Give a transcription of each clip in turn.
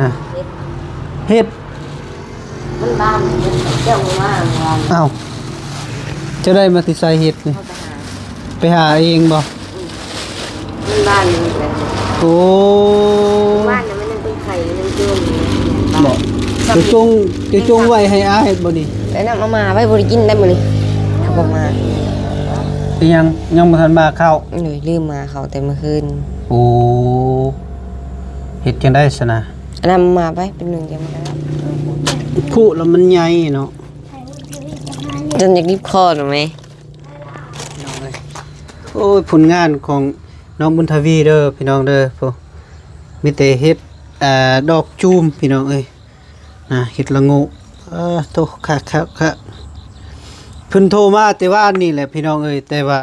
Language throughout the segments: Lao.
ນະ ເຫັດ ເຫັດ ມັນບານ ເຈົ້າມາວານ ອ້າວ ເຈົ້າໄດ້ມາແຕ່ໃສເຫັດນີ້? ເຮົາໄປຫາ ໄປຫາເອງບໍ່? ອືມ ມັນບານຢູ່ແຫຼະ ໂອ້ ວານນະ ມັນຍັງເປັນໄຂ່ ມັນຍັງເຈື່ອນຢູ່ ບໍ່ ເຈົ້າຈົ່ງ ເຈົ້າຈົ່ງໄວ້ໃຫ້ອ້າຍບໍ່ນີ້? ແລ້ວນຳເອົາມາໄວ້ ບໍ່ໄດ້ກິນໄດ້ມື້ນີ້ ເຂົາບໍ່ມາ ອີຫຍັງ ຍັງບໍ່ທັນມາເຂົ້າ ໂດຍ ລືມມາເຂົ້າແຕ່ມື້ຄືນ ໂອ້ ເຮັດຈັ່ງໃດຊັ້ນນະ? ອັນນັ້ນມາໄປ ເປັນໜຶ່ງຈະມາ ຜູ້ລະມັນໃຫຍ່ເນາະ ຈົນຢາກໜິບຄໍນຳແມ. ໂອ້ຍ ຜົນງານຂອງນ້ອງບຸນທະວີເດີພີ່ນ້ອງເດີ ໂອ້ ມີແຕ່ເຫັດ ອ່າ ດອກຈູມພີ່ນ້ອງເອີຍ ນະ ເຫັດລະໂງກ ເອີ ໂຕ ຄັກໆໆ ເພິ່ນໂທມາແຕ່ວານນີ້ແຫຼະພີ່ນ້ອງເອີຍ ແຕ່ວ່າ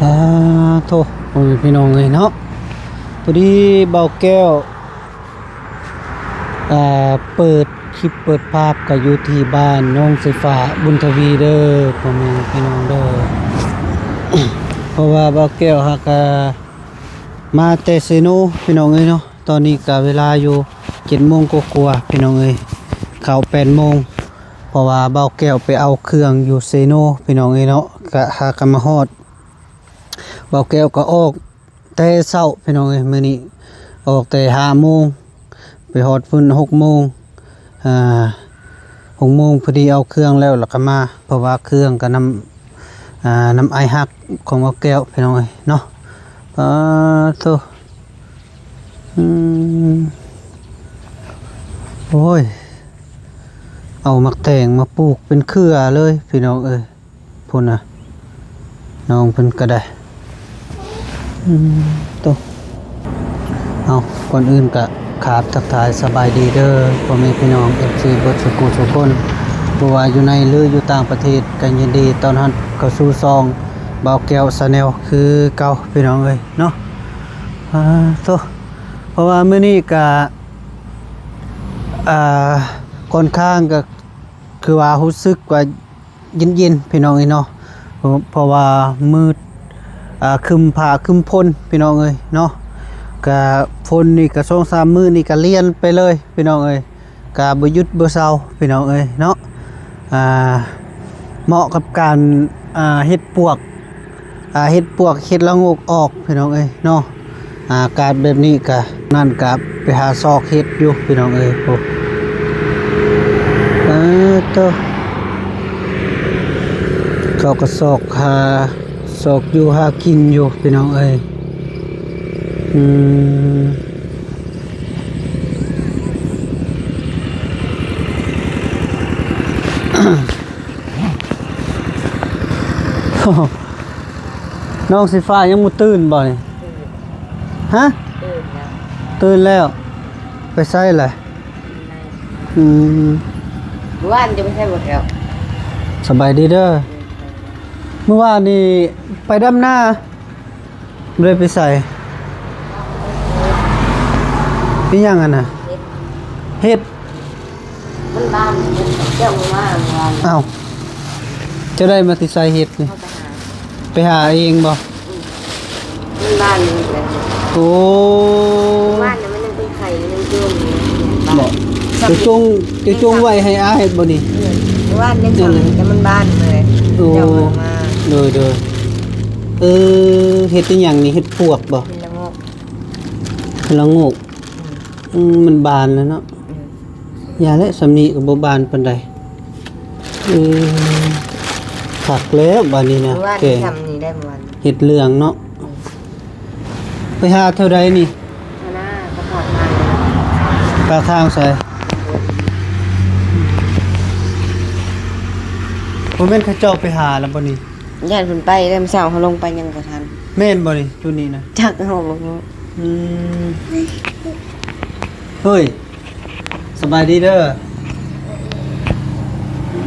ອ່າ ໂທ້ ພໍ່ແມ່ພີ່ນ້ອງເອີຍເນາະ ພໍດີບ່າວແກ້ວ ອ່າ ເປີດຄລິບເປີດພາບ ກໍຢູ່ທີ່ບ້ານໜອງໄຊຟ້າ ບຸນທະວີເດີ ພໍ່ແມ່ພີ່ນ້ອງເດີ ເພາະວ່າບ່າວແກ້ວຫາກ ອ່າ ມາແຕ່ເຊໂນພີ່ນ້ອງເອີຍເນາະ ຕອນນີ້ກະເວລາຢູ່ເຈັດໂມງກວ່າໆ ພີ່ນ້ອງເອີຍ ເຂົ້າແປດໂມງ ເພາະວ່າບ່າວແກ້ວໄປເອົາເຄື່ອງຢູ່ເຊໂນ ພີ່ນ້ອງເອີຍເນາະ ກະຫາກະມາຮອດ ບ່າວແກ້ວກະອອກແຕ່ເຊົ້າ ພີ່ນ້ອງເອີຍ ມື້ນີ້ອອກແຕ່ຫ້າໂມງ ໄປຮອດພຸ້ນຫົກໂມງ ອ່າ ຫົກໂມງພໍດີເອົາເຄື່ອງແລ້ວ ແລ້ວກໍມາ ເພາະວ່າເຄື່ອງກໍນຳ ອ່າ ນຳອ້າຍຮັກຂອງບ່າວແກ້ວ ພີ່ນ້ອງເອີຍເນາະ ປາໂທ້ ອືມ ໂອ້ຍ ເອົາໝາກແຕງມາປູກເປັນເຄືອເລີຍ ພີ່ນ້ອງເອີຍ. ພຸ້ນນະ ນ້ອງເພິ່ນກໍໄດ້ ອືມ ໂຕ ເອົາ ກ່ອນອື່ນກະຂາບທັກທາຍສະບາຍດີເດີ ພໍ່ແມ່ພີ່ນ້ອງ ເອັຟຊີ ເບິດສູ່ຜູ້ສູ່ຄົນ ບໍ່ວ່າຢູ່ໃນ ຫຼື ຢູ່ຕ່າງປະເທດ ກໍຍິນດີຕ້ອນຮັບເຂົ້າສູ່ຊ່ອງບ່າວແກ້ວ Channel ຄືເກົ່າ ພີ່ນ້ອງເອີຍເນາະ ອາ ໂຕ ເພາະວ່າມື້ນີ້ກະ ອ່າ ຂ້ອນຂ້າງກະ ຄືວ່າຮູ້ສຶກວ່າ ເຢັນໆ ພີ່ນ້ອງເອີຍເນາະ ເພາະວ່າມືດ ອ່າ ຄຶ້ມຟ້າຄຶ້ມຝົນ ພີ່ນ້ອງເອີຍເນາະ ກະຝົນນີ້ກະສອງສາມມື້ນີ້ກະລຽນໄປເລີຍ ພີ່ນ້ອງເອີຍ ກະບໍ່ຢຸດບໍ່ເຊົາ ພີ່ນ້ອງເອີຍເນາະ ອ່າ ເໝາະກັບການ ອ່າ ເຮັດປວກ ອ່າ ເຫັດປວກເຫັດລະໂງກອອກ ພີ່ນ້ອງເອີຍເນາະ ອາກາດແບບນີ້ກະ ນັ້ນກະໄປຫາຊອກເຫັດຢູ່ ພີ່ນ້ອງເອີຍ ໂອ້ ເອີ ໂຕ ເຂົາກໍຊອກຫາ ຊອກຢູ່ຫາກິນຢູ່ ພີ່ນ້ອງເອີຍ ອືມ. ນ້ອງສີຟ້າຍັງບໍ່ຕື່ນບໍ່ນີ້? ຮະ? ຕື່ນແລ້ວ ຕື່ນແລ້ວ ໄປໃສລະ? ອືມ ມື້ວານຈະໄປໃສບໍ່ແກ້ວ? ສະບາຍດີເດີ ອືມ ມື້ວານນີ້ໄປດຳນາ ບໍ່ໄດ້ໄປໃສ ອີຫຍັງຫັ້ນນະ? ເຫັດ ເຫັດ ມັນບານ ເຈົ້າມາວານ ອ້າວ ເຈົ້າໄດ້ມາແຕ່ໃສເຫັດນີ້? ເຮົາໄປຫາ ໄປຫາເອງບໍ່? ອືມ ມັນບານຢູ່ແຫຼະ ໂອ້ ວານນະ ມັນຍັງເປັນໄຂ່ ມັນຍັງເຈື່ອນຢູ່ ບໍ່ ເຈົ້າຈົ່ງ ເຈົ້າຈົ່ງໄວ້ໃຫ້ອ້າຍເຫັດບໍ່ນີ້? ເອີ ວານຍັງ ນັ້ນແຫຼະ ແຕ່ມັນບານເລີຍ ໂອ້ ເຈົ້າມາ ໂດຍໆ ເອີ ເຫັດອີຫຍັງນີ້? ເຫັດປວກບໍ່? ເຫັດລະໂງກ ລະໂງກ ອືມ ອືມ ມັນບານແລ້ວເນາະ ອືມ ຢ່າແຫຼະ ສ່ຳນີ້ກໍບໍ່ບານປານໃດ ເອີ ຄັກແລ້ວບາດນີ້ນະ ແກງ ເມື່ອວານນີ້ສ່ຳນີ້ໄດ້ ເມື່ອວານນີ້ ເຫັດເຫຼືອງເນາະ ອືມ ໄປຫາແຖວໃດນີ້? ຫາໜ້າ ປາກທາງ ປາກທາງໃສ? ບໍ່ແມ່ນເຂົາເຈົ້າໄປຫາແລ້ວບໍ່ນີ້? ຢ້ານເພິ່ນໄປແລ້ວ ມື້ເຊົ້າເຮົາລົງໄປຍັງບໍ່ທັນ ແມ່ນບໍ່ນີ້? ຈຸດນີ້ນະ ຈັກ ເຮົາບໍ່ຮູ້ ອືມ ເຮີ້ຍ ສະບາຍດີເດີ ອື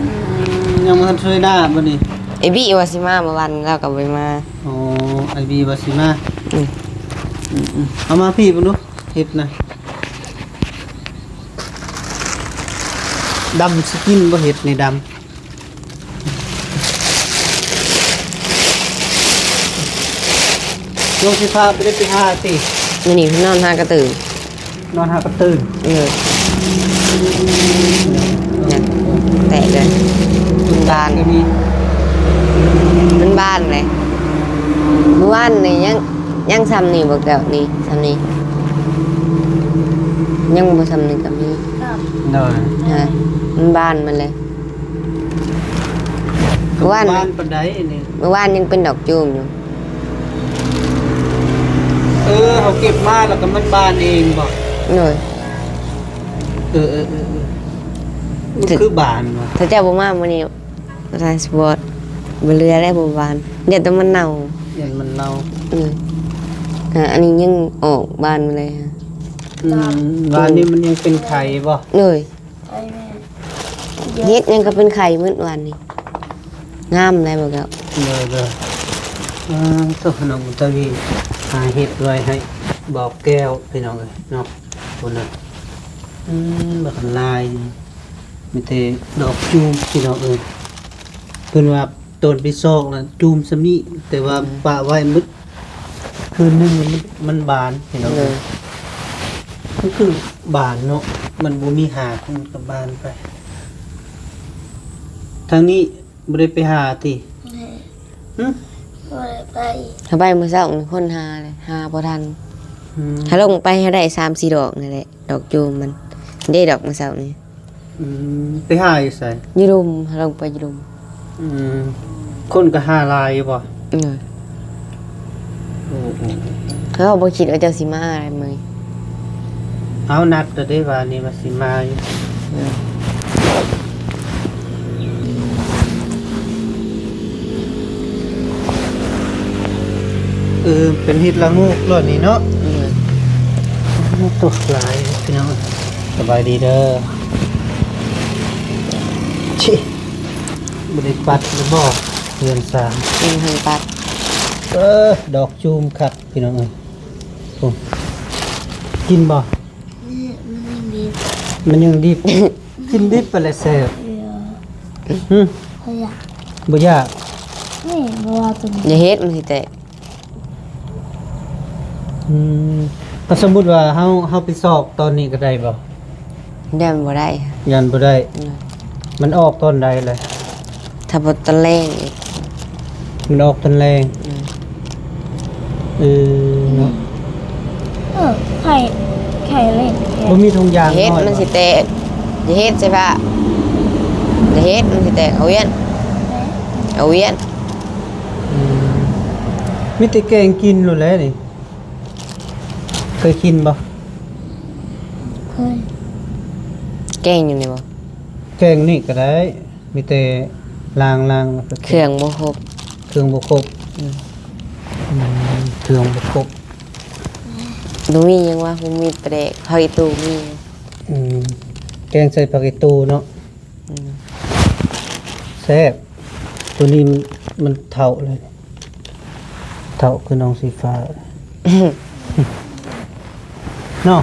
ມ ຍັງບໍ່ທັນຊ່ວຍໜ້າບໍ່ນີ້? ໄອ້ບີວ່າຊິມາ ເມື່ອວານລາວກໍບໍ່ໄດ້ມາ ອໍ ໄອ້ບີວ່າຊິມາ ອືມ ອືມໆ ເອົາມາພີ້ເບິ່ງດູ ເຫັດນະ ດຳຊິກິນບໍ່ ເຫັດນີ້ດຳ? ລົງໄຟຟ້າບໍ່ໄດ້ໄປຫາຕິ? ມື້ນີ້ນອນຫາກະຕື່ນ. ນອນຫາກະຕື່ນ. ເອີ ນັ້ນ ແຕກເລີຍ. ມັນບານ ມັນບານເລີຍ. ມື້ວານນີ້ຍັງ ຍັງຊ່ຳນີ້ບໍ່ແກ້ວ ນີ້ຊ່ຳນີ້ ຍັງບໍ່ຊ່ຳນີ້ກະມີ. ໂດຍ. ຮະ ມັນບານໝົດເລີຍ. ມື້ວານ ບານປານໃດນີ້? ມື້ວານຍັງເປັນດອກຈູມຢູ່. ເອີ ເຮົາເກັບມາແລ້ວກະມັນບານເອງບໍ? ໂດຍ. ເອີໆໆໆ ມັນຄືບານວະ? ຖ້າເຈົ້າບໍ່ມາມື້ນີ້ ທານສະປອດ ບໍ່ເຫຼືອແລ້ວ ບໍ່ບານ ຢ້ານແຕ່ມັນເນົ່າ. ຢ້ານມັນເນົ່າ. ເອີ ອັນນີ້ຍັງອອກບານມາເລີຍ. ອືມ ບານນີ້ມັນຍັງເປັນໄຂ່ບໍ? ໂດຍ. ເຫັດຫຍັງກະເປັນໄຂ່ໝົດວານນີ້. ງາມໄດ໋ບໍ່ແກ້ວ. ໂດຍໆ. ອ່າ ໂຕ ນ້ອງຕາວີຫາເຫັດໄວ້ໃຫ້ບ່າວແກ້ວ ພີ່ນ້ອງເອີຍເນາະ. ພຸ້ນນະ ອືມ ບັກຫຼາຍ ມີແຕ່ດອກຈູມ ພີ່ນ້ອງເອີຍ. ເພິ່ນວ່າຕອນໄປຊອກນະ ຈູມຊຳນີ້ ແຕ່ວ່າ ອືມ ປະໄວ້ໝົດ ຄືນໜຶ່ງ ມັນ ມັນບານ ພີ່ນ້ອງເອີຍ. ໂດຍ. ມັນຄືບານເນາະ ມັນບໍ່ມີຮາກ ມັນກະບານໄປ. ທາງນີ້ບໍ່ໄດ້ໄປຫາຕິ? ຫຶ? ບໍ່ໄດ້ໄປ. ເຮົາໄປມື້ເຊົ້ານີ້ ຄົ້ນຫາເລີຍ ຫາບໍ່ທັນ. ອືມ. ຫາລົງໄປຫາໄດ້ສາມສີ່ດອກນີ້ແຫຼະ ດອກຈູມມັນເດ້ ດອກມື້ເຊົ້ານີ້. ອືມ ໄປຫາຢູ່ໃສ? ຢູ່ລຸ່ມ ເຮົາລົງໄປຢູ່ລຸ່ມ. ອືມ ຄົນກະຫາຫຼາຍຢູ່ບໍ່? ໂດຍ. ໂອ້ ໂອ້ ເຮົາບໍ່ຄິດວ່າເຈົ້າຊິມາໄດ໋ມື້. ເອົາ ນັດແລ້ວເດ້ ວ່ານີ້ວ່າຊິມາຢູ່. ໂດຍ. ເອີ ເປັນເຫັດລະໂງກເນາະນີ້ເນາະ. ໂດຍ. ຕົກຫຼາຍພີ່ນ້ອງ. ສະບາຍດີເດີ. ບໍ່ໄດ້ປັດຫຼືບໍ່ ເຮືອນຊານ? ຍັງບໍ່ທັນປັດ. ເອີ ດອກຈູມຄັກພີ່ນ້ອງເອີຍ. ໂອ້ ກິນບໍ່? ມັນຍັງດິບ ມັນຍັງດິບ. ກິນດິບໄປແລ້ວແຊບ. ເອີ ຫຶ? ບໍ່ຢາກ ບໍ່ຢາກ. ນີ້ບໍ່ວ່າຕົວນີ້ ຢ່າເຮັດ ມັນຊິແຕກ. ອືມ ຖ້າສົມມຸດວ່າເຮົາ ເຮົາໄປຊອກຕອນນີ້ກະໄດ້ບໍ່? ຢ້ານບໍ່ໄດ້. ຢ້ານບໍ່ໄດ້. ອືມ. ມັນອອກຕອນໃດລະ? ຖ້າບໍ່ຕອນແລງອີກ. ມັນອອກຕອນແລງ. ອືມ. ເອີ ເນາະ. ເອີ ໄຂ່ ໄຂ່ເລັກ. ບໍ່ມີຖົງຢາງ ເຮັດ ນ້ອຍ ມັນຊິແຕກ. ຢ່າເຮັດໃສ່ຜ້າ ຢ່າເຮັດ ມັນຊິແຕກ. ເອົາວຽນ ເອົາວຽນ. ອືມ ມີແຕ່ແກງກິນໂລດແຫຼະນີ້. ເຄີຍກິນບໍ່? ເຄີຍ. ແກງຢູ່ນີ້ບໍ່? ແກງນີ້ກະໄດ້ ມີແຕ່ລ້າງໆ ແລ້ວກະ ເຄື່ອງບໍ່ຄົບ. ເຄື່ອງບໍ່ຄົບ. ອືມ. ອືມ ເຄື່ອງບໍ່ຄົບ. ບໍ່ມີຫຍັງວ່າ ບໍ່ມີປາແດກ ຫອຍຕູມີ. ອືມ ແກງໃສ່ຜັກອີຕູເນາະ. ອືມ ແຊບ. ໂຕນີ້ມັນ ມັນເຖົ້າເລີຍ ເຖົ້າຄືນ້ອງສີຟ້າເນາະ.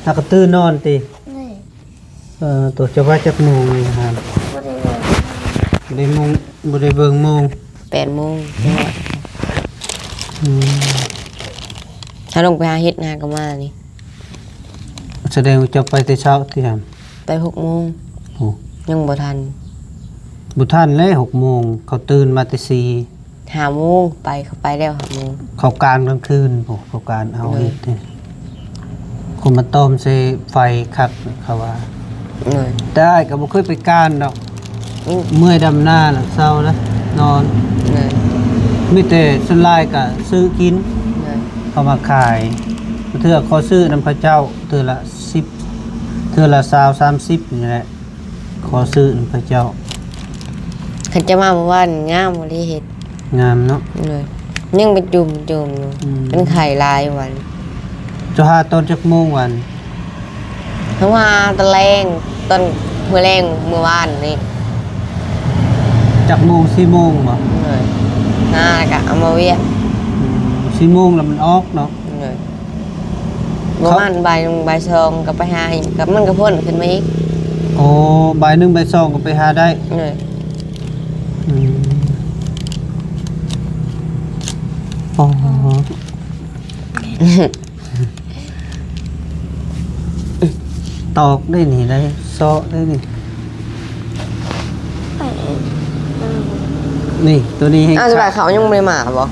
ຫາກະຕື່ນນອນຕິ? ເອີ ໂຕເຈົ້າໄປຈັກໂມງນີ້ຫາ? ບໍ່ໄດ້ເບິ່ງ ບໍ່ໄດ້ໂມງ ບໍ່ໄດ້ເບິ່ງໂມງ. ແປດໂມງ. ອືມ ຫາລົງໄປຫາເຫັດນາກະມານີ້. ສະແດງວ່າເຈົ້າໄປແຕ່ເຊົ້າຕິຫັ້ນ? ໄປຫົກໂມງ. ໂອ້ ຍັງບໍ່ທັນ. ບໍ່ທັນແລ້ວ ຫົກໂມງ ເຂົາຕື່ນມາແຕ່ສີ່ ຫ້າໂມງ. ໄປ ເຂົາໄປແລ້ວຫ້າໂມງ. ເຂົາການກາງຄືນພຸ້ນ ເຂົາການເອົາເຫັດ. ໂດຍ. ຄົນມາຕ້ອມໃສ່ໄຟຄັກເຂົາວ່າ. ໂດຍ. ແຕ່ອ້າຍກະບໍ່ເຄີຍໄປການດອກ. ອືມ. ເມື່ອຍດຳນາລະເຊົາລະນອນ. ໂດຍ. ມີແຕ່ສ່ວນຫຼາຍກະຊື້ກິນ. ໂດຍ. ເຂົາມາຂາຍ ບາງເທື່ອຂໍຊື້ນຳເຂົາເຈົ້າ ເທື່ອລະສິບ ເທື່ອລະຊາວ ສາມສິບນີ້ແຫຼະ ຂໍຊື້ນຳເຂົາເຈົ້າ. ຄັນຈະມາມື້ວານງາມບໍ່ໄດ້ເຮັດ. ງາມເນາະ. ໂດຍ. ຍັງເປັນຈຸ່ມຈຸ່ມຢູ່. ອືມ. ເປັນໄຂ່ຫຼາຍຫວານ. ເຈົ້າຫາຕອນຈັກໂມງຫວານ? ເຮົາຫາຕອນແລງ ຕອນມື້ແລງມື້ວານນີ້. ຈັກໂມງ? ສີ່ໂມງບໍ? ໂດຍ. ຫາແລ້ວກະເອົາມາວຽນ. ອືມ ສີ່ໂມງລະມັນອອກເນາະ. ໂດຍ. ປະມານບ່າຍໜຶ່ງບ່າຍສອງກະໄປຫາອີກ ກະມັນກະພົ້ນຂຶ້ນມາອີກ. ໂອ້ ບ່າຍໜຶ່ງບ່າຍສອງກະໄປຫາໄດ້. ໂດຍ. ອືມ ອໍ ອໍ ຕອກໄດ້ນີ້ ໄດ້ເຊາະໄດ້ນີ້. ນີ້ ໂຕນີ້ໃຫ້ ອ້າວ ສະບາຍ ເຂົາຍັງບໍ່ໄດ້ມາບໍ?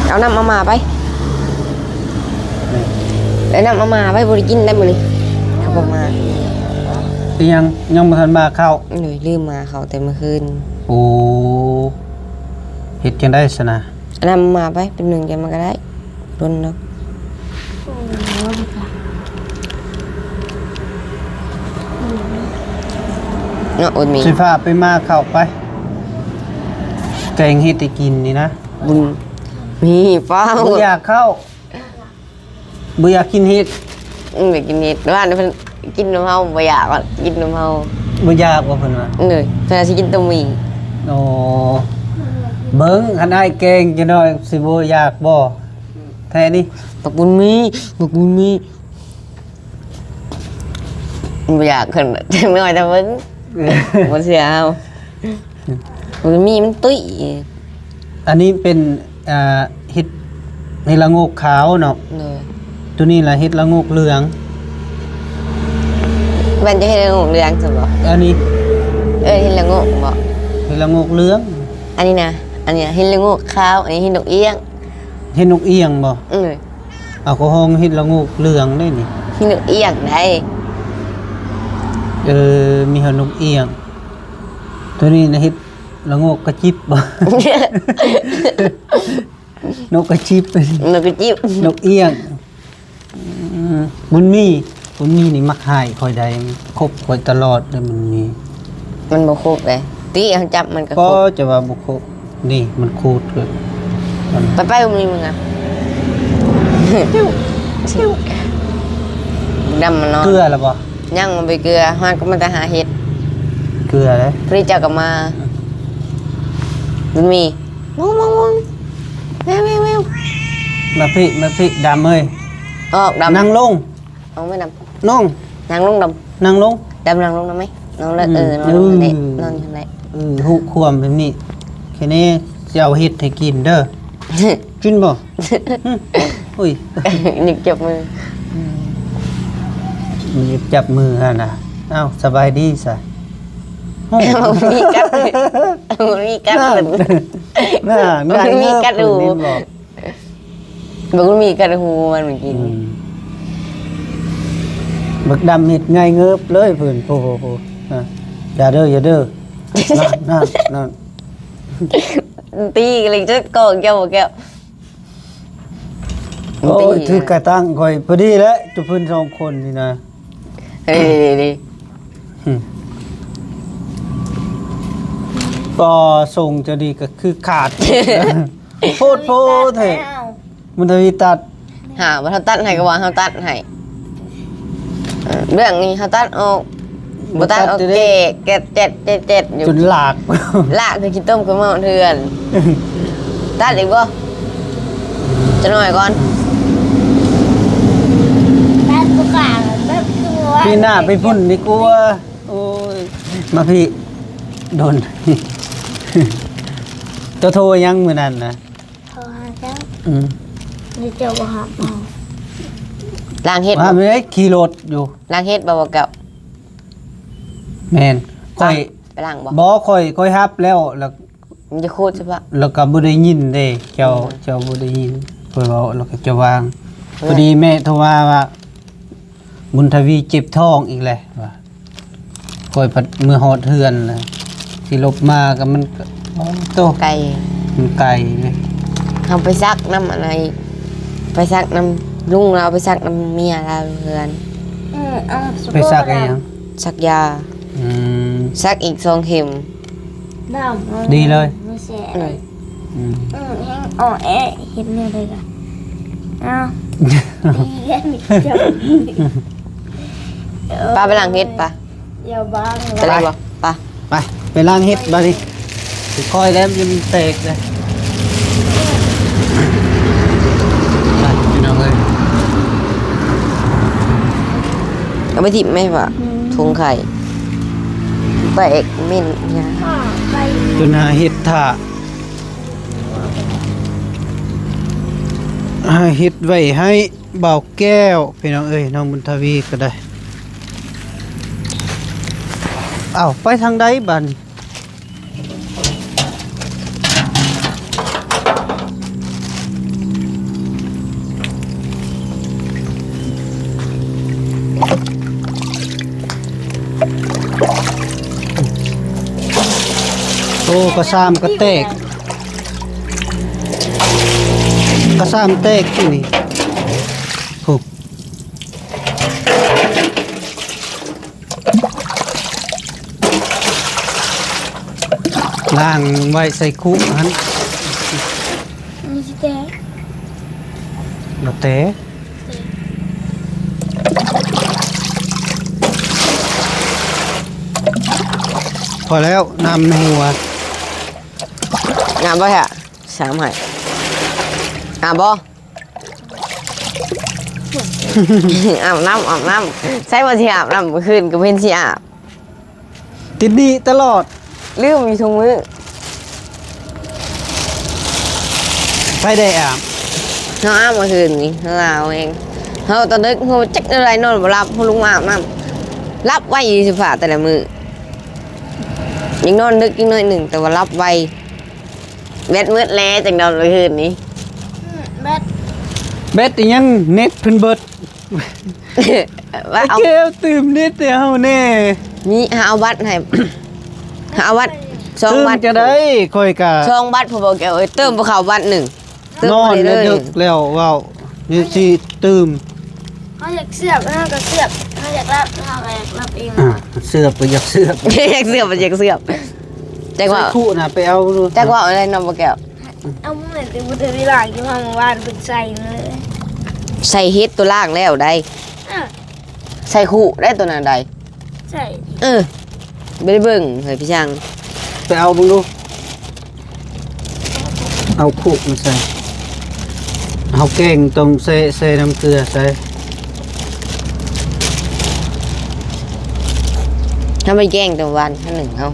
ເອົານ້ຳມາມ່າໄປ. ນີ້ ໄດ້ນ້ຳມາມ່າໄປ ບໍ່ໄດ້ກິນໄດ້ມື້ນີ້ ເຂົາບໍ່ມາ. ເປັນຫຍັງ ຍັງບໍ່ທັນມາເຂົ້າ? ໂດຍ ລືມມາເຂົ້າແຕ່ມື້ຄືນ. ໂອ້ ເຮັດຈັ່ງໃດຊັ້ນນະ? ເອົານ້ຳມາມ່າໄປ ແປັບໜຶ່ງ ຈັ່ງມາກໍໄດ້. ດົນເນາະ ເນາະ ໂອດມີ ຊິພາໄປໝ່າເຂົ້າໄປ ແກງເຫັດໃຫ້ກິນນີ້ນະ. ບຸນມີ ປ້າ ບໍ່ຢາກເຂົ້າ ບໍ່ຢາກກິນເຫັດ. ອືມ ບໍ່ຢາກກິນເຫັດ ວ່າເພິ່ນກິນນຳເຮົາ ບໍ່ຢາກ ກິນນຳເຮົາ ບໍ່ຢາກວ່າເພິ່ນວ່າ. ເອີ ເພິ່ນວ່າຊິກິນແຕ່ໝີ່. ໂອ້ ເບິ່ງ ຄັນອ້າຍແກງຈັກໜ້ອຍ ຊິບໍ່ຢາກບໍ່? ແທ້ນີ້ ບັກບຸນມີ ບັກບຸນມີ ບໍ່ຢາກຂຶ້ນ ຈັກໜ້ອຍແຕ່ເບິ່ງ ເອີ ບໍ່ເຊື່ອເຮົາ ບັກບຸນມີມັນຕຸ້ຍ. ອັນນີ້ເປັນ ອ່າ ເຫັດ ເຫັດລະໂງກຂາວເນາະ. ໂດຍ ໂຕນີ້ລະເຫັດລະໂງກເຫຼືອງ. ແມ່ນຈະເຫັດລະໂງກເຫຼືອງຊັ້ນບໍ? ອັນນີ້ ເອີ ເຫັດລະໂງກບໍ? ເຫັດລະໂງກເຫຼືອງ. ອັນນີ້ນະ ອັນນີ້ນະ ເຫັດລະໂງກຂາວ ອັນນີ້ເຫັດນົກອຽງ. ເຫັດນົກອຽງບໍ? ເອີ ເອົາ ເຂົາຮ້ອງເຫັດລະໂງກເຫຼືອງໄດ໋ນີ້ ເຫັດນົກອຽງໄດ໋. ເອີ ມີເຫັດນົກອຽງ. ໂຕນີ້ນະ ເຫັດລະໂງກກະຈິບບໍ? ນົກກະຈິບ ນົກກະຈິບ ນົກອຽງ. ອືມ ບຸນມີ ບຸນມີນີ້ມັກຮ້າຍຂ້ອຍໄດ໋ ມັນຄົບຂ້ອຍຕະຫຼອດເລີຍ ບຸນມີ. ມັນບໍ່ຄົບເດ້ ຕິເຮົາຈັບມັນກໍ ກໍ ຄົບ ຈະວ່າບໍ່ຄົບ. ນີ້ມັນຂູດເກີນ. ໄປໆ ບໍ່ມີມຶງອະ ດຳມັນນອນ. ເກືອລະບໍ່? ຍັງ ບໍ່ໄປເກືອ ຫາກໍມາແຕ່ຫາເຫັດ. ເກືອເດ້ ພະເຈົ້າກໍມາ. ມັນມີ ມອງໆ ແວວໆ ມາພີ້ ມາພີ້ ດຳເອີຍ ອອກ ດຳ ນັ່ງລົງ. ເອົາແມ່ນດຳ ນ້ອງ ນັ່ງລົງດຳ ນັ່ງລົງ ດຳນັ່ງລົງໄດ້ໄໝ? ນ້ອງເລີກ ອືມ ເອີ ນ້ອງ ເອີ ເລີກ ນອນຢູ່ຫັ້ນແຫຼະ ເອີ ຮູ້ຄວາມແບບນີ້ ແຄ່ນີ້ຊິເອົາເຫັດໃຫ້ກິນເດີ ກິນບໍ່? ຫຶ ໂອ້ຍ ຍິກຈັບມື ອືມ ຍິກຈັບມືຫັ້ນນະ. ອ້າວ ສະບາຍດີຊະ ໂອ້ຍ ມີກັດ ມີກັດ ນັ້ນ ນັ້ນ ມີກັດ ເຫັນບໍ່? ບັກມີກັດຫູມັນເມື່ອກີ້ ອືມ ບັກດຳເຮັດໃຫຍ່ເງີບເລີຍເພິ່ນ ໂອ້ໂຫ ໂອ້ ອ່າ ຢ່າເດີ ຢ່າເດີ ນັ້ນ ນັ້ນ ນັ້ນ ຕີກັນເລີຍ ຈັກກອງແກ້ວບໍ່ແກ້ວ ໂອ້ຍ ຕີ ຖືກກະຕັ້ງຂ້ອຍພໍດີແຫຼະ ຈຸເພິ່ນສອງຄົນນີ້ນະ ເອີ ດີ ອືມ ກໍຊົງຈະດີກໍຄືຂາດ. ໂພດໂພແທ້ ບຸນທະວີຕັດ ຫາວ່າເຮົາຕັດໃຫ້ກໍວ່າເຮົາຕັດໃຫ້ ເອີ ເລື່ອງນີ້ເຮົາຕັດອອກ ບໍ່ຕັດອອກ ຕັດເດ້ ແກະ ແກະແຈັດ ແກະແຈັດຢູ່ ຈົນລາກ ລາກຄືຂີ້ຕົມຄືເມົາເຖື່ອນ ຕັດອີກບໍ່? ຈັກໜ້ອຍກ່ອນ ຕັດບໍ່ການແບບຄືວ່າ ປີໜ້າໄປພຸ້ນດີກວ່າ ໂອ້ຍ ມາພີ້ ດົນ ເຈົ້າໂທຫຍັງມື້ນັ້ນນະ? ໂທຫາເຈົ້າ ອືມ ແລ້ວເຈົ້າບໍ່ຮັບເອົາ ລ້າງເຫັດ ວ່າແມ່ນຂີ່ລົດຢູ່ ລ້າງເຫັດບໍ່ ບໍ່ເກົ່າ ແມ່ນ ຂ້ອຍ ໄປລ້າງບໍ່? ບໍ່ ຂ້ອຍ ຂ້ອຍຮັບແລ້ວ ແລ້ວ ມັນຈະຂູດໃຊ່ປະ ແລ້ວກໍບໍ່ໄດ້ຍິນເດ້ ເຈົ້າ ອືມ ເຈົ້າບໍ່ໄດ້ຍິນ ຂ້ອຍເວົ້າ ແລ້ວກໍຈະວາງ ເອີ ພໍດີແມ່ໂທມາວ່າ ບຸນທະວີເຈັບທ້ອງອີກແລ້ວວ່າ ຂ້ອຍພັດເມືອຮອດເຮືອນແລ້ວ ຊິຫຼົບມາກໍມັນກໍ ໂອ້ ໂຕ ໄກ ມັນໄກເດ້ ເຮົາໄປສັກນຳອັນໃດ ໄປສັກນຳລຸງລາວ ໄປສັກນຳເມຍລາວເຮືອນ ອືມ ເອົາ ໄປສັກອີ່ຫຍັງ? ສັກຢາ ອືມ ສັກອີກສອງເຂັມ ດຳ ດີເລີຍ ບໍ່ແສບ ອືມ ອືມ ແຮງອ່ອນແອ ເຮັດແນວໃດກະ ເອົາ ປາໄປລ້າງເຫັດປະ ຢ່າບາງ ໄປເລີຍບໍ່ ປາ ໄປ ໄປລ້າງເຫັດບາດນີ້ ຄ່ອຍແລ້ວມັນແຕກເລີຍ ໄປ ພີ່ນ້ອງເອີຍ ເອົາໄປຖິ້ມແມ່ວ່າ ອືມ ຖົງໄຂ່ ແຕກເໝັນຫຍັງ ຈົນຫາເຫັດຖ້າ ເຮັດໄວ້ໃຫ້ບ່າວແກ້ວ ພີ່ນ້ອງເອີຍ, ນ້ອງບຸນທະວີກໍໄດ້. ເອົ້າ ໄປທາງໃດບາດນີ້? ໂອ້ ກະຊາມກະແຕກ ກະຊາມແຕກນີ້. ໂອ້ ລ້າງໄວ້ໃສ່ຄຸຫັ້ນ. ມີຊິແຕກ ບໍ່ແຕກ. ພໍແລ້ວ ນ້ຳໃນຫົວ. ງາມບໍ່ແທ້? ສາມໃຫ້. ງາມບໍ່? ອາບນ້ຳ ອາບນ້ຳ. ໃສວ່າຊິອາບນ້ຳ ມື້ຄືນກໍເຫັນຊິອາບ. ຕິດໜີ້ຕະຫຼອດ. ລືມຢູ່ທຸກມື້. ໃຜໄດ້ອາບ? ເຮົາອາບມື້ຄືນນີ້ ເຮົາອາບເອງ. ເຮົາຕອນດຶກ ເຮົາຈັກແນວໃດນອນບໍ່ຫຼັບ ເຮົາລົງມາອາບນ້ຳ. ຫຼັບໄວຢູ່ສະພາແຕ່ລະມື້. ຍັງນອນດຶກອີກໜ້ອຍໜຶ່ງ ແຕ່ວ່າຫຼັບໄວ. ແບັດໝົດແລ້ວ ຈັ່ງນອນມື້ຄືນນີ້. ອືມ ແບັດ ແບັດອີ່ຫຍັງ? ເນັດເພິ່ນເບິດ. ວ່າເອົາ ແກ້ວຕື່ມເນັດໃຫ້ເຮົາແດ່. ນີ້ ຫາເອົາບັດໃຫ້ ຫາເອົາບັດ ສອງບັດ. ຕື່ມຈັ່ງໃດ? ຂ້ອຍກະ ສອງບັດ ພໍ່ບ່າວແກ້ວເອີຍ. ຕື່ມບໍ່ເຂົ້າບັດໜຶ່ງ. ນອນແລ້ວເດິກແລ້ວເວົ້າ ນີ້ຊິຕື່ມ. ເຮົາຢາກເຊືອບ ເຮົາກໍເຊືອບ, ເຮົາຢາກຫຼັບ ເຮົາກໍຫຼັບເອງ. ອ່າ ເຊືອບກໍຢາກເຊືອບ ຢາກເຊືອບກໍຢາກເຊືອບ. ແຕ່ວ່າ ໃສ່ຄຸນະ ໄປເອົາດູ. ແຕ່ວ່າເອົາໄດ້ນຳບໍ່ແກ້ວ? ເອົາ ມື້ນັ້ນຕິ ບໍ່ໄດ້ໄປລ້າງຢູ່ ເມື່ອວານເພິ່ນໃສ່ເລີຍ. ໃສ່ເຮັດຕົວລ້າງແລ້ວໃດ໋. ອ່າ ໃສ່ຄຸໄດ້ຕົວນັ້ນໃດ໋. ໃສ່ ເອີ ບໍ່ໄດ້ເບິ່ງເຮີຍ ພີ່ຊ່າງ. ໄປເອົາເບິ່ງດູ. ເອົາຄຸມາໃສ່. ເຮົາແກງຕ້ອງແຊ່ ແຊ່ນ້ຳເກືອໃສ່. ເຮົາໄປແກງແຕ່ວານ ເຮົາໜຶ້ງເຮົາ.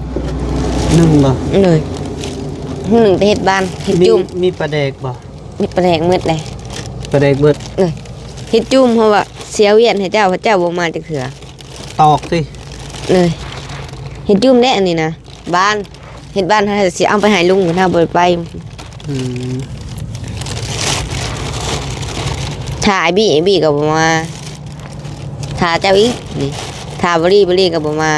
ໜຶ້ງບໍ່? ເອີຍ ໜຶ້ງແຕ່ເຮັດບ້ານ ເຮັດຈຸ້ມ. ມີປາແດກບໍ່? ມີປາແດກໝົດເລີຍ. ປາແດກເບິດ. ເອີຍ ເຮັດຈຸ້ມ ເພາະວ່າເສຍວຽນໃຫ້ເຈົ້າ ເພາະເຈົ້າບໍ່ມາຈັກເທື່ອ. ຕອກຕິ. ເອີຍ ເຮັດຈຸ້ມແດ່ອັນນີ້ນະ. ບ້ານ ເຮັດບ້ານ ເຮົາຊິເອົາໄປໃຫ້ລຸງ ເພິ່ນ ເຮົາບໍ່ໄດ້ໄປ. ອືມ ຖ້າອ້າຍບີ ອ້າຍບີກໍບໍ່ມາ. ຖ້າເຈົ້າອີກນີ້ ຖ້າບໍລີ ບໍລີກໍບໍ່ມາ.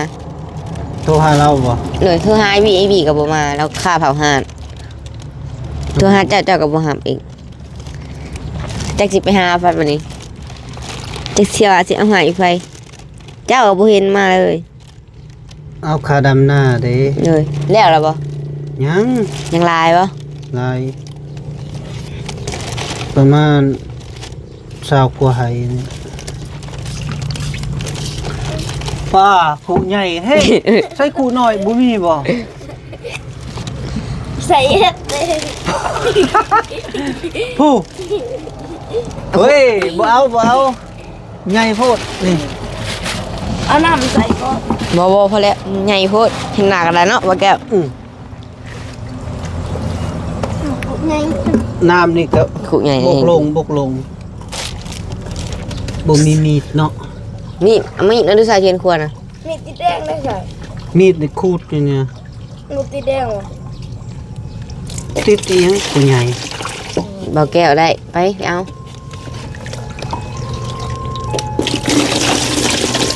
ໂທຫາລາວບໍ່? ໂດຍ ໂທຫາອ້າຍບີ ອ້າຍບີກໍບໍ່ມາ ລາວຄາເຜົາຮ້ານ. ໂທຫາເຈົ້າ ເຈົ້າກໍບໍ່ຮັບອີກ. ຈັກຊິໄປຫາໃຜບາດນີ້ ຈັກຊິວ່າຊິເອົາໃຫ້ໃຜ. ເຈົ້າກໍບໍ່ເຫັນມາເລີຍ. ເອົາ ຄ່າດຳນາເດ້. ໂດຍ ແລ້ວລະບໍ່? ຍັງ. ຍັງຫຼາຍບໍ່? ຫຼາຍ ປະມານຊາວກວ່າໄຮ່ນີ້. ປ້າ ຄຸໃຫຍ່ແທ້. ໃສ່ຄຸນ້ອຍບໍ່ມີບໍ່? ໃສ່ເຮັດເດ້. ຜູ້ ເຮີ້ຍ ບໍ່ເອົາ ບໍ່ເອົາ. ໃຫຍ່ໂພດນີ້. ເອົານ້ຳໃສ່ກ່ອນ. ບໍ່ ບໍ່ ພໍແລ້ວ ໃຫຍ່ໂພດ. ເຫັນໜ້າກັນແລ້ວເນາະ ບໍ່ແກ້ວ. ອືມ ໃຫຍ່ ນ້ຳນີ້ກໍຄຸໃຫຍ່ ບົກລົງ ບົກລົງ. ບໍ່ມີມີດເນາະ. ມີດ ມີດ ອັນນີ້ໃສ່ຂຽນຂວານະ. ມີດຕິດແດງໄດ້ໃສ? ມີດນີ້ຂູດຢູ່ນີ້. ມີດຕິດແດງຫວະ? ຕິດອີ່ຫຍັງ ຜູ້ໃຫຍ່. ບໍ່ແກ້ວໄດ້ ໄປ ໄປເອົາ.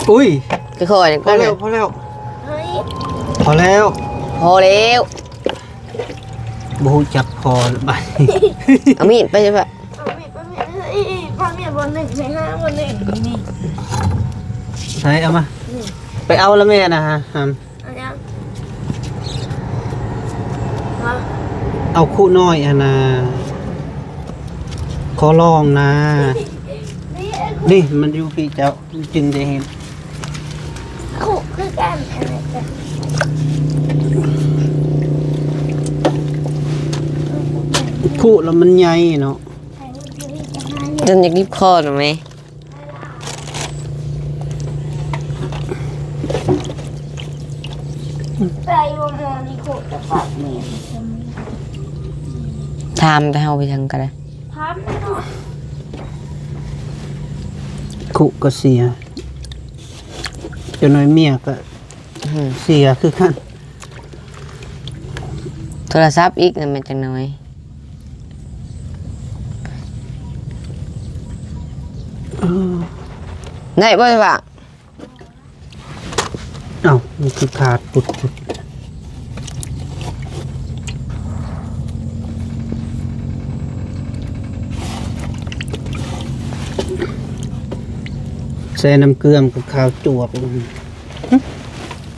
ອຸ້ຍ ຄ່ອຍໆ ພໍແລ້ວ ພໍແລ້ວ ພໍແລ້ວ ພໍແລ້ວ. ບໍ່ຮູ້ຈັກພໍບາດນີ້. ເອົາມີດໄປຊະ. ເອົາມີດ ເອົາມີດ ເອີຍ ເອີຍ ເອົາມີດບ່ອນໜຶ່ງ ໃຫ້ຫ້າບ່ອນໜຶ່ງ ນີ້ ໃສ່ເອົາມາ. ນີ້ ໄປເອົາລະແມ່ນະ ຫາ ເອົາຫຍັງ? ເອົາຄຸນ້ອຍຫັ້ນນະ ຂໍລອງນະ. ນີ້ ນີ້ມັນຢູ່ພີ້ເຈົ້າ ຈຶ່ງໄດ້ເຫັນ. ຄຸຄືກັນ ອັນນີ້ກໍ ຄຸແລ້ວມັນໃຫຍ່ເນາະ. ຈົນຢາກໜິບຄໍນຳແມ. ຖາມແຕ່ເຮົາໄປທາງກະໄດ້. ຖາມເນາະ. ຄຸກໍເສຍ ຈັກໜ້ອຍເມຍກໍ ອືມ ເສຍຄືກັນ. ໂທລະສັບອີກນະແມ່ນຈັກໜ້ອຍ. ເອີ ໄດ້ບໍ່ວ່າ? ເອົ້າ ມັນຄືຂາດປຸດໆ ໃສ່ນ້ຳເກືອມັນກໍຂາວຈວກ.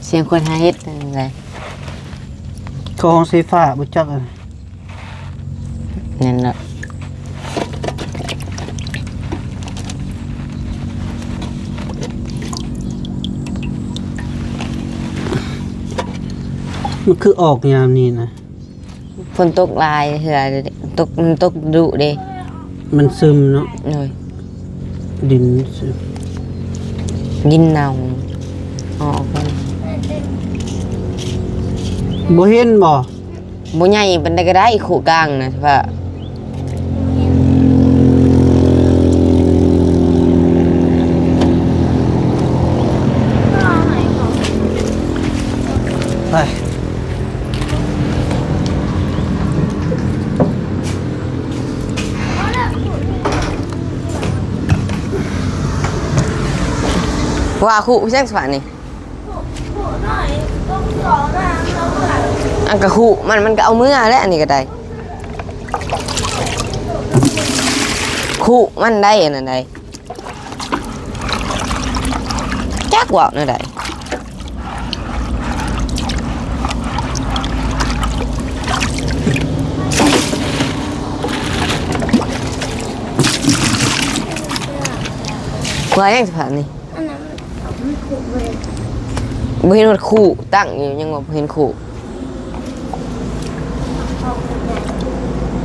ສຽງຄົນຫາເຫັດຈັ່ງໃດ? ຂອງໄຟຟ້າບໍ່ຈັກ. ແມ່ນລະ ມັນຄືອອກຍາມນີ້ນະ? ຝົນຕົກຫຼາຍເທື່ອ ຕົກ ມັນຕົກດຸເດ້ ມັນຊຶມເນາະ. ໂດຍ ດິນຊຶມ ດິນເນົ່າ ເອົາອອກກ່ອນ. ບໍ່ເຫັນບໍ່? ບໍ່ໃຫຍ່ປານໃດກໍໄດ້ ຄຸກາງນະ ສະພາບ ໄປ. ວ່າຄຸແຊງສະພາບນີ້ ອັນກະຄຸມັນ ມັນກະເອົາເມືອແຫຼະ ອັນນີ້ກະໄດ້ ຄຸມັນໄດ້ ອັນນັ້ນໄດ້ ຈັກເວົ້າແນວໃດ. ວ່າຫຍັງສະພາບນີ້? ອັນນັ້ນມັນ ມັນຄຸເວີຍ ບໍ່ເຫັນຮອດຄຸ ຕັ້ງຢູ່ຍັງວ່າບໍ່ເຫັນຄຸ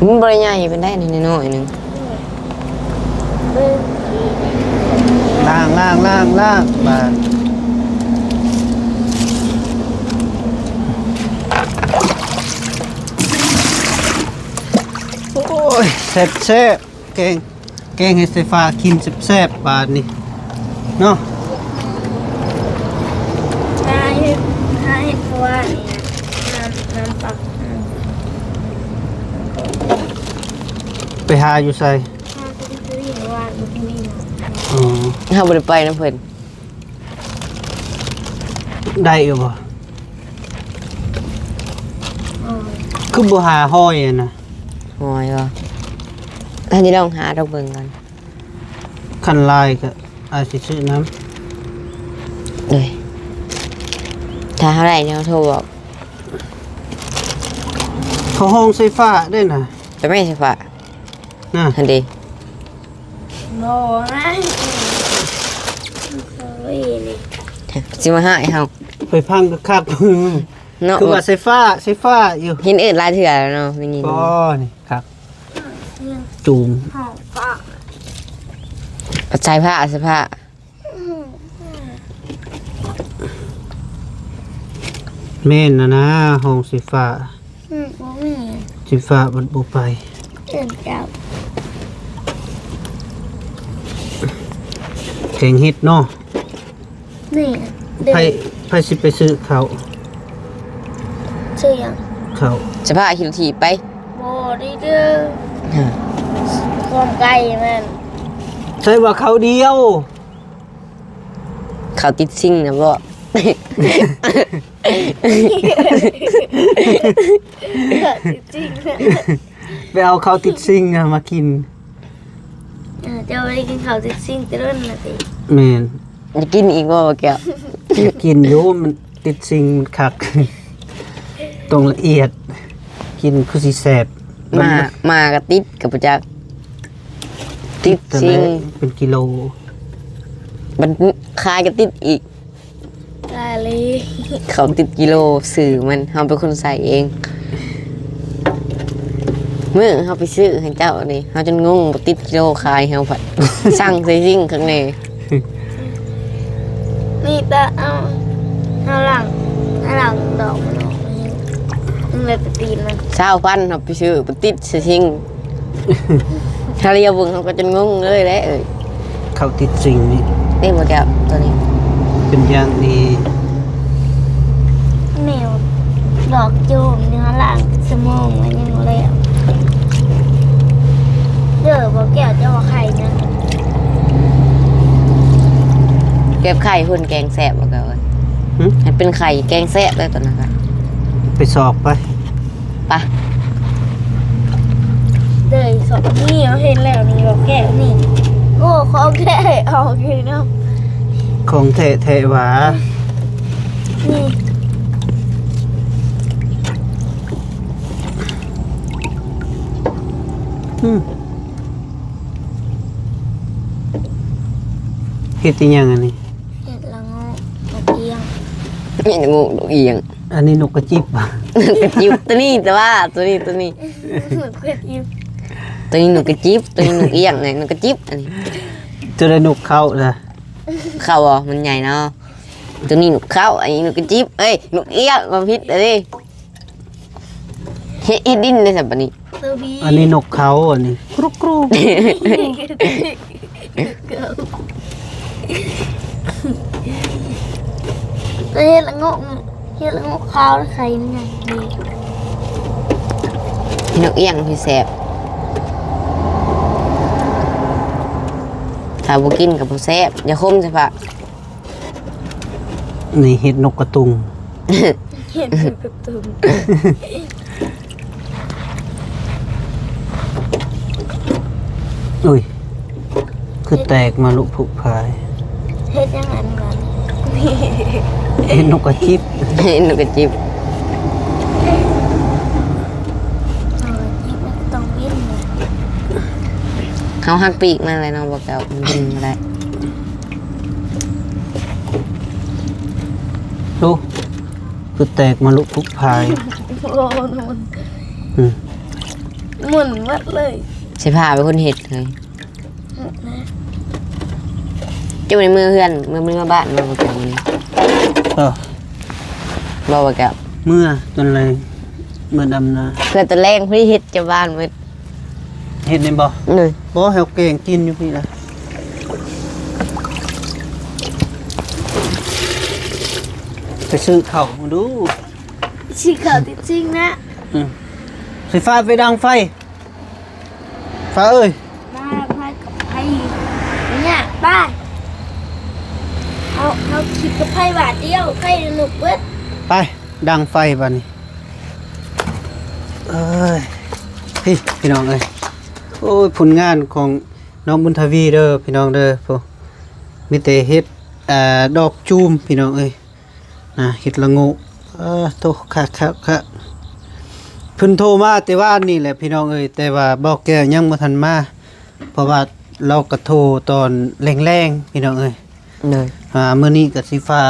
ມັນບໍ່ໄດ້ໃຫຍ່ປານໃດ ນ້ອຍໆໜຶ່ງ. ລ້າງ ລ້າງ ລ້າງ ລ້າງ ບາດ ໂອ້ຍ ແຊບໆ ແກງ ແກງເຫັດໄຟຟ້າກິນແຊບໆ ບາດນີ້ເນາະ. ຫາເຫັດ ຫາເຫັດເພາະວ່ານີ້ນະ ນ້ຳ ນ້ຳປັກ ໄປຫາຢູ່ໃສ? ຫາຢູ່ທີ່ນີ້ ເພາະວ່າຢູ່ທີ່ນີ້ນະ. ອໍ ເຮົາບໍ່ໄດ້ໄປນຳເພິ່ນ. ໄດ້ຢູ່ບໍ່? ອືມ ຄືບໍ່ຫາຫອຍຫັ້ນນະ? ຫອຍບໍ່? ອັນນີ້ລອງຫາດອກເບິ່ງກ່ອນ ຄັນຫຼາຍກໍອາດຊິຊື້ນຳ. ໂດຍ ຖ້າເຮົາໄດ້ເຮົາໂທບອກ. ເຂົາຮ້ອງໃສ່ຟ້າເດ້ນະ ແຕ່ແມ່ນໃສ່ຟ້າ ນະ ຫັ້ນເດ້. ບໍ່ນະ ໂອ້ຍ ນີ້ ຊິມາຮ້າຍເຮົາ ໄປຟັງຄັກໆ ເນາະ ຄືວ່າໃສ່ຟ້າ ໃສ່ຟ້າຢູ່ ເຫັນເອີ້ນຫຼາຍເທື່ອແລ້ວເນາະ ໄດ້ຍິນ. ອໍ ນີ້ຄັກ ຫຍັງ ຈູງ ຫ້ອງຟ້າ ໃສ່ຜ້າ ໃສ່ຜ້າ. ແມ່ນນະນາ ຫ້ອງສີຟ້າ. ອືມ ບໍ່ມີ ສີຟ້າມັນບໍ່ໄປ. ເອີ້ນເຈົ້າ ແກງເຫັດເນາະ. ນີ້ ໃຜ ໃຜຊິໄປຊື້ເຂົ້າ? ຊື້ຫຍັງ? ເຂົ້າ ສະພາບຂີ່ລົດຖີບໄປ. ບໍ່ໄດ້ເດີ ຄວາມໄກແມ່ນ ໃສ່ວ່າເຂົ້າດຽວ. ເຂົ້າຕິດຊິງນະບໍ? ເຂົ້າຕິດຊິງ ໄປເອົາເຂົ້າຕິດຊິງມາກິນ. ເອີ ເຈົ້າບໍ່ໄດ້ກິນເຂົ້າຕິດຊິງແຕ່ດົນລະຕິ? ແມ່ນ. ຢາກກິນອີກບໍ່ ແກ້ວ? ຢາກກິນຢູ່ ມັນຕິດຊິງ ມັນຄັກ ຕ້ອງລະອຽດ ກິນຄືຊິແຊບ. ໝາ ໝາກະຕິດກະບໍ່ຈັກ ຕິດຊິງ ເປັນກິໂລ ມັນຂາຍກະຕິດອີກ. ຕາຍເລີຍ ເຂົ້າຕິດກິໂລ ຊື່ມັນ ເຮົາເປັນຄົນໃສ່ເອງ. ມື້ເຮົາໄປຊື້ໃຫ້ເຈົ້ານີ້ ເຮົາຈົນງົງ ບໍ່ຕິດກິໂລຂາຍ ເຮົາພັດສັ່ງໃສ່ຊິງຂ້າງໃນ. ນີ້ຕາເອົາ ເຮົາລ້າງ ເຮົາລ້າງດອກມັນອອກ ມັນເລີຍໄປຕີນມັນ. ຊາວພັນ ເຮົາໄປຊື້ ໄປຕິດໃສ່ຊິງ ຖ້າລຽວເບິ່ງ ເຮົາກໍຈົນງົງເລີຍແຫຼະ. ເຂົ້າຕິດຊິງນີ້ ນີ້ບໍ່ແກ້ວ ໂຕນີ້ ເປັນຢ່າງດີ. ແມວດອກຈູມນີ້ ເຮົາລ້າງເປັນຊົ່ວໂມງແລ້ວຍັງບໍ່ແລ້ວ. ເດີ ບໍ່ແກ້ວ ເຈົ້າວ່າໄຂ່ນະ ເກັບໄຂ່ພຸ້ນແກງແຊບບໍ່ແກ້ວເອີຍ. ຫຶ? ເຮັດເປັນໄຂ່ແກງແຊບເລີຍຕອນນັ້ນກະ ໄປຊອກໄປ. ປະ ເດີ ສອງນີ້ເຮົາເຮັດແລ້ວນີ້ ບໍ່ແກ້ວນີ້. ໂອ້ ຂອງແທ້ອອກຢູ່ເນາະ ຂອງແທ້ແທ້ຫວາ. ນີ້ ອືມ ເຮັດອີ່ຫຍັງອັນນີ້? ເຮັດລະໂງກ ນົກອຽງ. ເຮັດລະໂງກ ນົກອຽງ. ອັນນີ້ນົກກະຈິບ. ນົກກະຈິບ ໂຕນີ້ ແຕ່ວ່າໂຕນີ້ ໂຕນີ້ ນົກກະຈິບ ໂຕນີ້ນົກກະຈິບ ໂຕນີ້ນົກອຽງ ນີ້ນົກກະຈິບ. ອັນນີ້ ໂຕໃດນົກເຂົານະ? ເຂົາບໍ່ ມັນໃຫຍ່ເນາະ. ໂຕນີ້ນົກເຂົາ ອັນນີ້ນົກກະຈິບ ເອີຍ ນົກອຽງ ເວົ້າຜິດເດ້. ເຮັດ ເຮັດດິນໄດ້ຊັ້ນບາດນີ້. ອັນນີ້ນົກເຂົາ ອັນນີ້ ກຣູກໆ. ເຮັດລະໂງກ ເຮັດລະໂງກຂາວ ໄຂ່ມັນໃຫຍ່ດີ. ເຮັດນົກອຽງທີ່ແຊບ ຖ້າບໍ່ກິນກໍບໍ່ແຊບ. ຢ່າຄົມໃສ່ພະ. ນີ້ເຫັດນົກກະຕຸງ. ເຫັດນົກກະຕຸງ. ອຸ້ຍ ຄືແຕກມາລຸຜຸພາຍ. ເຫັດຫຍັງອັນນັ້ນ? ເຫັດນົກກະຈິບ. ເຫັດນົກກະຈິບ. ເຮົາຫັກປີກມັນແລ້ວເນາະ ບໍ່ແກ້ວ ມັນກິນບໍ່ໄດ້. ໂອ້ ຄືແຕກມາລຸຜຸພາຍ. ໂອ້ ມັນ ອືມ ໝຸ່ນໝົດເລີຍ. ໃຊ້ຜ້າເປັນຄົນເຮັດເລີຍ. ເຈົ້າໄດ້ເມືອເຮືອນ ເມືອ ເມືອບ້ານບໍ່ ບໍ່ແກ້ວມື້ນີ້? ເອີ ບໍ່ ບໍ່ແກ້ວ ເມືອຕອນແລງ ເມືອດຳນາ ເພື່ອຕອນແລງ ເພື່ອເຮັດເຈົ້າບ້ານໝົດ. ເຮັດນີ້ບໍ່? ເອີ ບໍ່ ໃຫ້ເຮົາແກງກິນຢູ່ພີ້ລະ. ໄປຊື້ເຂົ້າມາດູ ຊື້ເຂົ້າຕິດຊິງນະ. ອືມ ໄຟຟ້າໄປດັງໄຟ ຟ້າເອີຍ ມາໄຟກັບໄຟ ເນຍ ໄປ ເອົາ ເອົາຂີດກັບໄຟບາດດຽວ ໄຟລຸກເບິດ. ໄປ ດັງໄຟບາດນີ້. ເອີຍ ພີ່ ພີ່ນ້ອງເອີຍ ໂອ້ຍ ຜົນງານຂອງນ້ອງບຸນທະວີເດີ ພີ່ນ້ອງເດີ ໂອ້ ມີແຕ່ເຫັດ ອ່າ ດອກຈູມ ພີ່ນ້ອງເອີຍ ນະ ເຫັດລະໂງກ. ເອີ ໂຕ ຄັກໆໆ ເພິ່ນໂທມາແຕ່ວານນີ້ແຫຼະ ພີ່ນ້ອງເອີຍ ແຕ່ວ່າບ່າວແກ້ວຍັງບໍ່ທັນມາ ເພາະວ່າລາວກະໂທຕອນແລງໆ ພີ່ນ້ອງເອີຍ. ໂດຍ ອ່າ ມື້ນີ້ກະຊິຟ້າ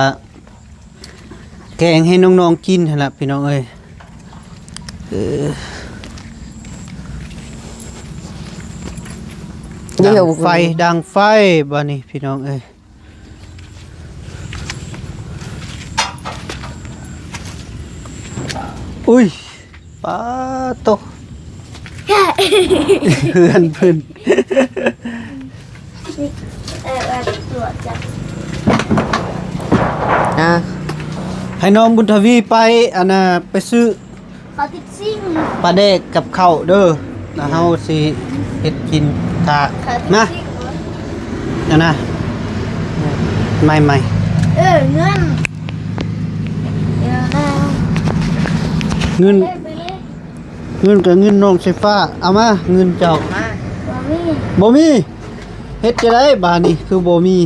ແກງໃຫ້ນ້ອງໆກິນຫັ້ນລະ ພີ່ນ້ອງເອີຍ. ເອີ ດັງໄຟ ດັງໄຟບາດນີ້ ພີ່ນ້ອງເອີຍ. ອຸ້ຍ ປາໂຕ ເຮືອນເພິ່ນ. ອ່າ ໃຫ້ນ້ອງບຸນທະວີໄປ ອັນນ່າ ໄປຊື້ ເຂົ້າຕິດຊິງ ປາແດກກັບເຂົ້າເດີ ແລ້ວເຮົາຊິເຮັດກິນຖ້າ. ມາ ອັນນ່າ ໃໝ່ໆ ເອີ ເງິນ ເງິນ ເງິນກະເງິນນ້ອງສາຍຟ້າ ເອົາມາ ເງິນເຈົ້າ. ບໍ່ມີ ບໍ່ມີ ເຮັດຈັ່ງໃດບາດນີ້ ຄືບໍ່ມີ?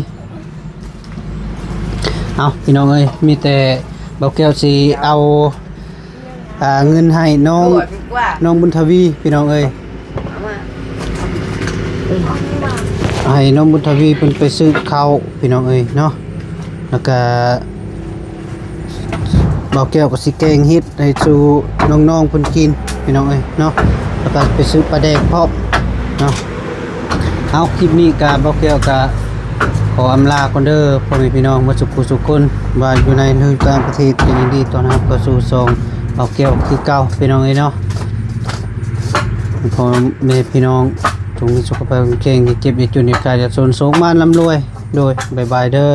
ເອົາ ພີ່ນ້ອງເອີຍ ມີແຕ່ບ່າວແກ້ວຊິເອົາ ອ່າ ເງິນໃຫ້ນ້ອງ ນ້ອງບຸນທະວີ ພີ່ນ້ອງເອີຍ ໃຫ້ນ້ອງບຸນທະວີເພິ່ນໄປຊື້ເຂົ້າ ພີ່ນ້ອງເອີຍເນາະ. ແລ້ວກະບ່າວແກ້ວກໍຊິແກງເຫັດໃຫ້ສູ່ນ້ອງໆເພິ່ນກິນ ພີ່ນ້ອງເອີຍເນາະ ແລ້ວກໍໄປຊື້ປາແດກພ້ອມເນາະ. ເອົາ ຄລິບນີ້ກະບ່າວແກ້ວກະຂໍອຳລາກ່ອນເດີ ພໍ່ແມ່ພີ່ນ້ອງໝົດສູ່ຜູ້ສູ່ຄົນ ວ່າຢູ່ໃນ ຫຼື ຕ່າງປະເທດ ກໍຍິນດີຕ້ອນຮັບເຂົ້າສູ່ຊ່ອງບ່າວແກ້ວຄືເກົ່າ ພີ່ນ້ອງເອີຍເນາະ. ພໍ່ແມ່ພີ່ນ້ອງ ຈົ່ງມີສຸຂະພາບແຂງແຮງ ຢ່າເຈັບ ຢ່າຈົນ ຢ່າໄຂ້ ຢ່າຈົນ ໂຊກໝານລ່ຳລວຍ. ໂດຍ ບາຍບາຍເດີ.